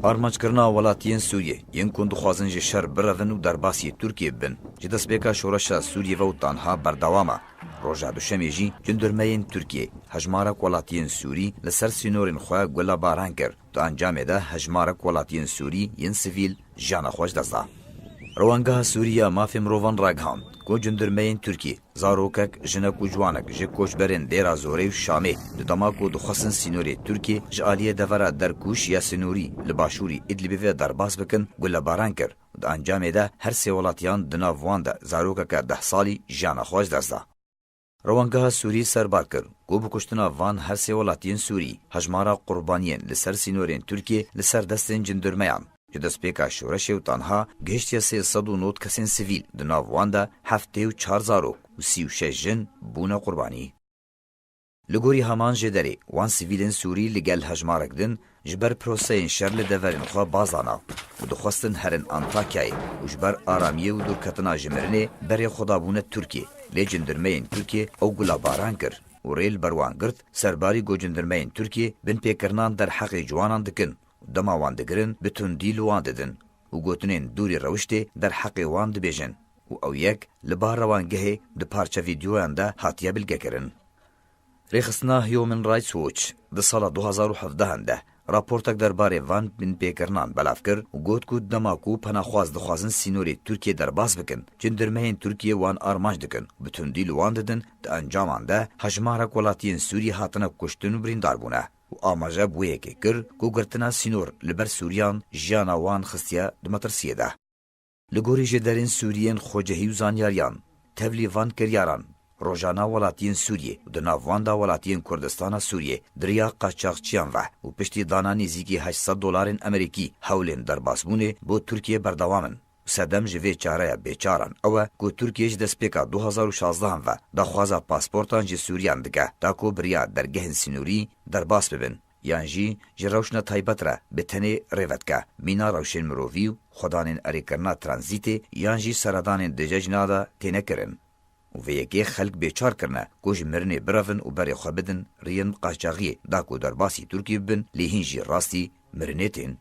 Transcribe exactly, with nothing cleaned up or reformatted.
Armanckirina welatiyên Sûriyê yên ku dixwazin ji şer birevin û derbasî Tirkiyê bibin, ji destpêka şoreşa Sûriyê ve û tanha berdewam e. Roja Duşemê jî cendirmeyên Tirkiyê hejmarek welatiyên Sûrî li ser sînorên xwe gule baran kir. Di encamê de hejmarek welatiyên Sûrî yên sivîl jiyana xwe ji dest da. Rewangeha Sûrî ya Mafê Mirovan ragihand ku cendirmeyên Tirkiyê zarokek, jinek û ciwanek ji koçberên Dêra Zorê û Şamê di dema ku dixwestin sînorê Tirkiyê ji aliyê devera Derkûş ya sînorî li başûrî Idlibê ve derbas bikin, gulebaran kir. Di encamê de her sê welatiyan di nav wan de zarokeke deh salî jiyana xwe ji dest da. Rewangeha Sûrî serbar kir ku bi kuştina van her sê welatiyên Sûrî hejmara qurbaniyên li ser sînorên Tirkiyê li ser destên cendirmeyan ji destpêka şoreşê û tanha gihiştiye sê sed û nod kesên sivîl, di nav wan de heftê û çar zarok û sî û şeş jin bûne qurbanî. Li gorî heman jêderê, wan sivîlên Sûrî li gel hejmarek din ji ber proseyên şer li deverên xwe baz dana û dixwestin herin Antakyayê û ji ber aramiyê û dûrketina ji mirinê berê xwe dabûne Tirkiyê. Lê cendirmeyên Tirkiyê ew gula baran kir û rê li ber wan girt, serbarî ku cendirmeyên Tirkiyê binpêkirinan derheqê ciwanan dikin û dema wan digirin bi tundî li wan didin û gotinên dûrî rewiştê derheqê wan dibêjin û ew yek li ba rewangehê di parçe vîdeoyan de hatiye bilgekirin. Rêxistina Human Rights Watch di sala du hazar û hevdehan de raportek derbarê van binpêkirinan belav kir û got ku dema ku penaxwaz dixwazin sînorê Tirkiyê derbas bikin, cendirmeyên Tirkiyê wan armanc dikin, bi tundî li wan didin, di encaman de hejmarek welatiyên Sûrî hatine kuştin û birîndar bûne û amaje bi wê yekê kir ku girtina sînor li ber Sûriyan jiyana wan xistiye di metirsiyê de. Li gorî jêderên Sûriyên xwecihî û zanyariyan, tevlî van kiryaran rojana welatiyên Sûriyê û di nav wan de welatiyên Kurdistana Sûriyê di riya qaçaxçiyan ve û piştî dana nêzîkî heşt sed dolarên Amerîkî hewlên derbasbûnê bo Tirkiyê berdewam in. Sedem ji vê çareya bêçaran ew e ku Tirkiye ji destpêka du hazar û şazdehan ve daxwaza pasportan ji Sûriyan dike, da ku bi riya dergehên sînorî derbas bibin, yan jî ji rewşna taybet re bi tenê rê vedike, mîna rewşên mirovî û xwedanên erêkirina tranzîtê yan jî seredanên di cejna de têne kirin. Û vê yekê xelk bêçar kirine ku ji mirinê birevin û berê xwe bidin riyên qaçaxiyê, da ku derbasî Tirkiyê bibin, lê hîn jî rastî mirinê tên.